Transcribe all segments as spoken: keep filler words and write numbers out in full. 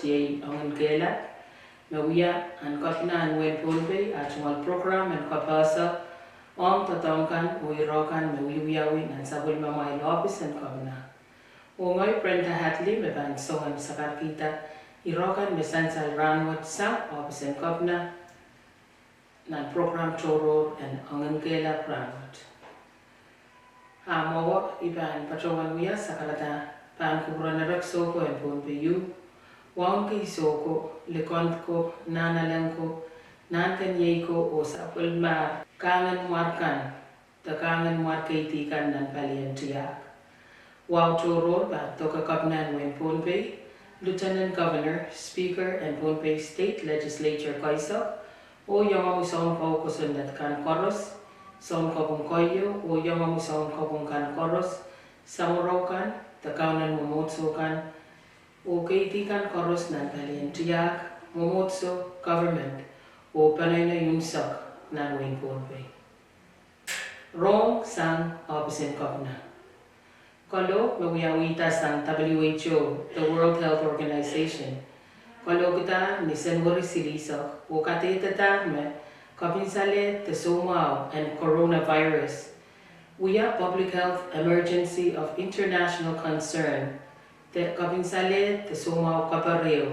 iei Ongen Kehlap, me wia ahn Kepina en wehin Pohnpei ah tungoal program en kapehse ong doadoahk kan oh ire kan me wiewiawi nan sapwellimamwail ohpis en Kepina. Oh ngehi Brenda Hadley me pahn song en sakarkihda ire kan me sansal rahnwet sang ohpis en Kepina nan program tohrohr en Ongen Kehlap rahnwet. Ah mwowe I pahn patohwan wia sakarada pahn kupwuren erek souko en Pohnpei ieu, wauneki souko, likend ko, nahnalek ko, nahnken iei ko oh sapwellimahr kahngenmwar kan, de kahngenmwar keidi kan nan palien tiahk. Wahu tohrohr pahn doke Kepina en wehin Pohnpei, Lieutenant Governor, Speaker en Pohnpei State Legislature keisek, oh iangahki sounkau kosonned kan koaros, sounkopwung keieu, oh iangahki sounkopwung kan koaros, samworo kan, de kaunen mwomwohdiso kan, oh keidi kan koaros nan palien tiahk, mwomwohdiso, government, oh peneinei unsek nan wehin Pohnpei. Rohng sang ohpis en Kepina. Kalohk me wiawihda sang W H O, the World Health Organization, kalohkihda ni Senweri silihsek oh kadehdedahr me kepinsalehd de soumwahu en coronavirus wia public health emergency of international concern, de kepinsalehd de soumwahu keper ehu.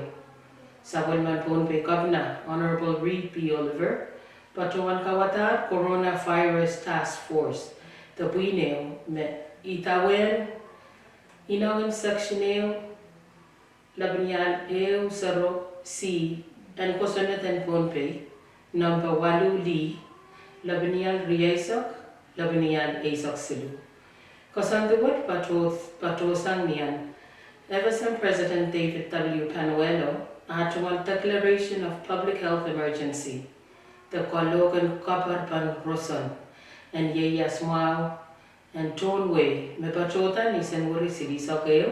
Sapwellimen Pohnpei Kepina, Honorable Reed P. Oliver, patohwan kauwadahr Coronavirus Task Force de pwihn ehu me idawehn inengen section ehu, lepin ial ehu sero C en kosonned en Pohnpei, nempe waluh lih, lepin ial rieisek, lepin ial eisek siluh. Koasoandi wet patohsang ni ahn F S M President David W. Panuelo ah tungoal declaration of public health emergency, de kalohk en keper pahn roson en ieias mwahu en tohn wehi me patohda ni Senweri silihsek ehu,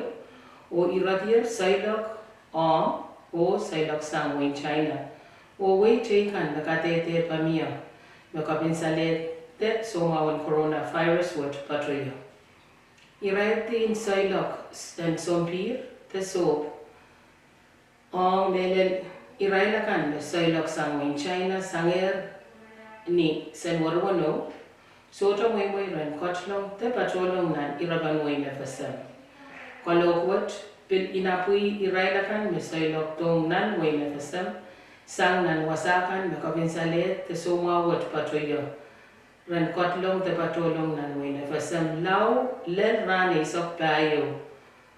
oh iradier seiloak ong oh seiloak sang wehin China, oh wehi teikan me kadehde pamie me kepinsalehd de soumwahu en coronavirus wet patohio. Irail di seiloak en sompihr de sohp ong mehlel irail akan me seiloak sang wehin China sangehr ni Senweri weneu, sohte mweimwei ren ketlong de patohlong nan irepen wehin F S M. Kalohk wet pil inapwih irail akan me seiloakdohng nan wehin F S M sang nan wasa kan me kepinsalehd de soumwahu wet patohio ren ketlong de patohlong nan wehin F S M lao lel rahn eisek pahieu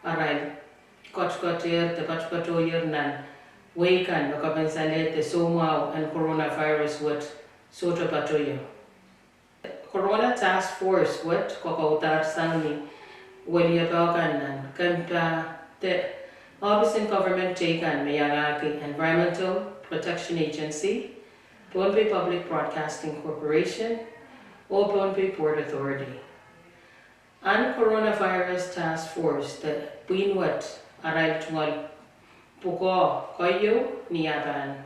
arail ketiketehr de patopatohier nan wehi kan me kepinsalehd de soumwahu en coronavirus wet sohte patohio. Corona Task Force wet kokoudahr sang ni weliepe kan nan kempa de ohpis en government teikan me iangahki Environmental Protection Agency, Pohnpei Public Broadcasting Corporation, oh Pohnpei Port Authority. Ahn Coronavirus Task Force de pwihn wet arail tungoal pwukoa keieu ni ah pahn,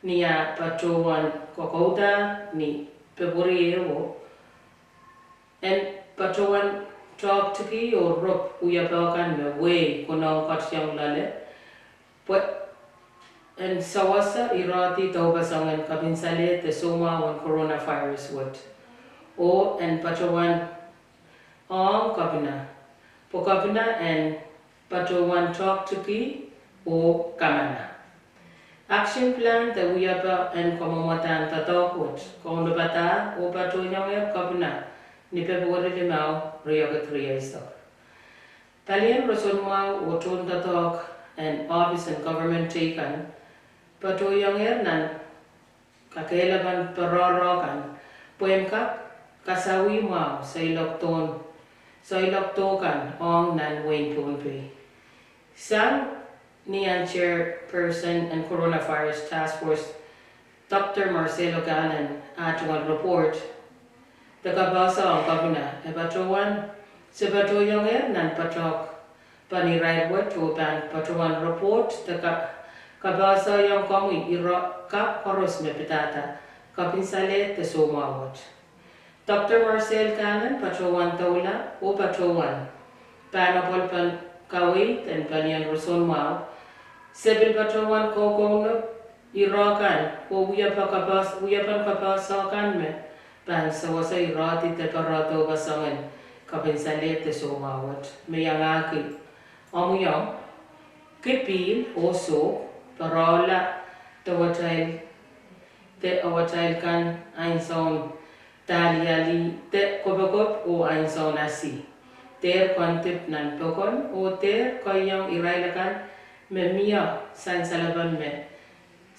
ni ah patohwan kokoudahr ni Pepweri ehu, en patohwan toahktiki oh rop wiepe kan me wehi konehng ketikihong loale, pwe en sewese irehdi doupeseng en kepinsalehd de soumwahu en coronavirus wet, oh en patohwan ong kepina, pwe kepina en patohwan toahktiki oh kamana. Action plan de wiepe en kamwomwadahn doadoahk wet kaunopada oh patohiongehr kepina ni Pepweri limau, riekid rieisek. Palien roson mwahu oh tohndoadoahk en ohpis en government teikan patohiongehr nan kakehlapen perehre kan pwehn kak kasawih mwahu seiloakdohn, seiloakdo kan ong nan wehin Pohnpei. Sang ni ahn chairperson en Coronavirus Task Force, Doctor Marcelo Gallen, ah tungoal report de kapehse ong kepina, e patohwan, se patohiongehr nan patohk pahn irair wet oh pahn patohwan report de ka, kapehsehiong komwi ire kak koaros me pidada kepinsalehd de soumwahu wet. Doctor Marcelo Gallen patohwan doula oh patohwan pahn apwalpen kaweid en palien roson mwahu Se pil patohwan kokounop ireo kan oh wiepen koapoas, wiepen koapoaso kan me pahn sewese irehdi de poarehdo pasang en kapinsalehd de soumwahu wet me iangahki omwiomw, kipihl oh sohp, poarehla de watail, de watail kan, ansoun dahliali de kopokop oh ansoun asi, dehr kondip nan pokon oh dehr kohieng irail akan me mie sansalepen me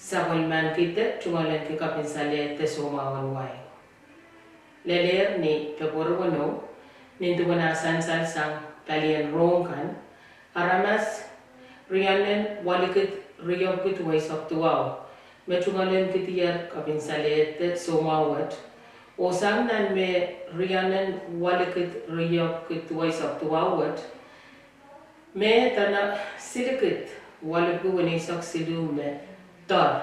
sapwellimaniki de tungoaleniki kapinsalehd de soumwahu en wahu. Lelehr ni Pwehpweri weneu, nin duwen ah sansal sang palien rohng kan, aramas rienen walikid riepwikid weisek duwau me tungoaleniki dier kapinsalehd de soumwahu wet, oh sang nan me rienen walikid riepwikid weisek duwau wet, me dene silikid waluweisek siluh me doar.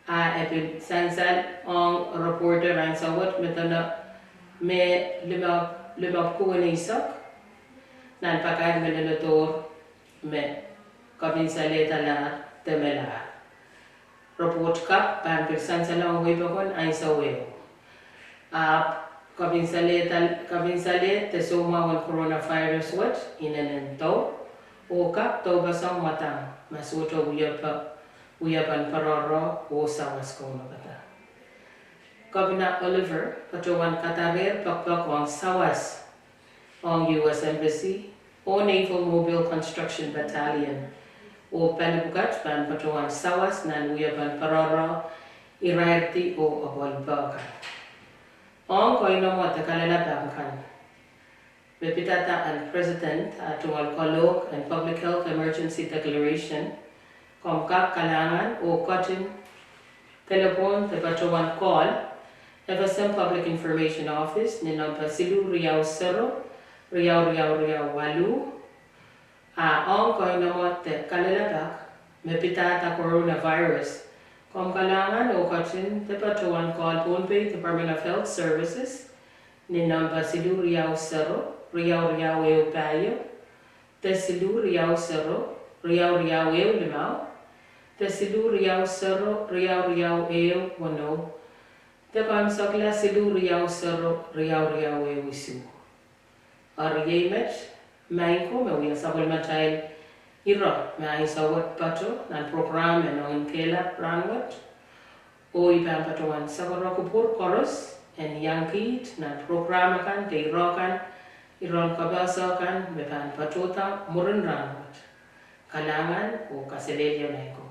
A e pil sansal ong reporter ansou wet me dene me limepwiki weneisek nan pakair me leledohr me kapinsalehda lahr de me lahr. Report kak pahn pil sansalohng weipokon ansou ehu. Ahpw kapinsalehd, kapinsalehd de soumwahu en coronavirus wet inenen doh, oh kak dohpeseng mwadang ma sohte wiepe, wiepen poaroro oh sawas kaunopada. Governor Oliver patohwan kadarehr pekipek ong sawas ong U S Embassy oh Naval Mobile Construction Battalion, oh pali pwukat pahn patohwan sawas nan wiepen poaroro, irairdi oh apwalipe kan. Ong koinemwe de kalelapak kan me pidada en President ah tungoal kalohk en Public Health Emergency Declaration, komw kak kalahngan oh ketin delepwohn de patohwan call F S M Public Information Office ni nempe siluh riau sero, riau riau riau waluh. A ong koinemwe de kalelapak me pidada coronavirus, komw kalahngan oh ketin de patohwan call Pohnpei Department of Health Services ni nempe siluh riau sero, riau riau ehu pahieu, de siluh riau sero, riau riau ehu limau, de siluh riau sero, riau riau ehu weneu, de kaimwisekla siluh riau sero, riau riau ehu isuh. Eri iei met, maing ko, me wia sapwellimatail ire me ansou wet pato nan prokram en Ongin Kehlail rahnwet. Oh I pahn patohwan sakara kupwur koaros en iang kiht nan prokram akan de ire kan, iren kapehse kan me pahn patohda mwurin rahnwet. Kalahngan oh kaselehlie maing ko.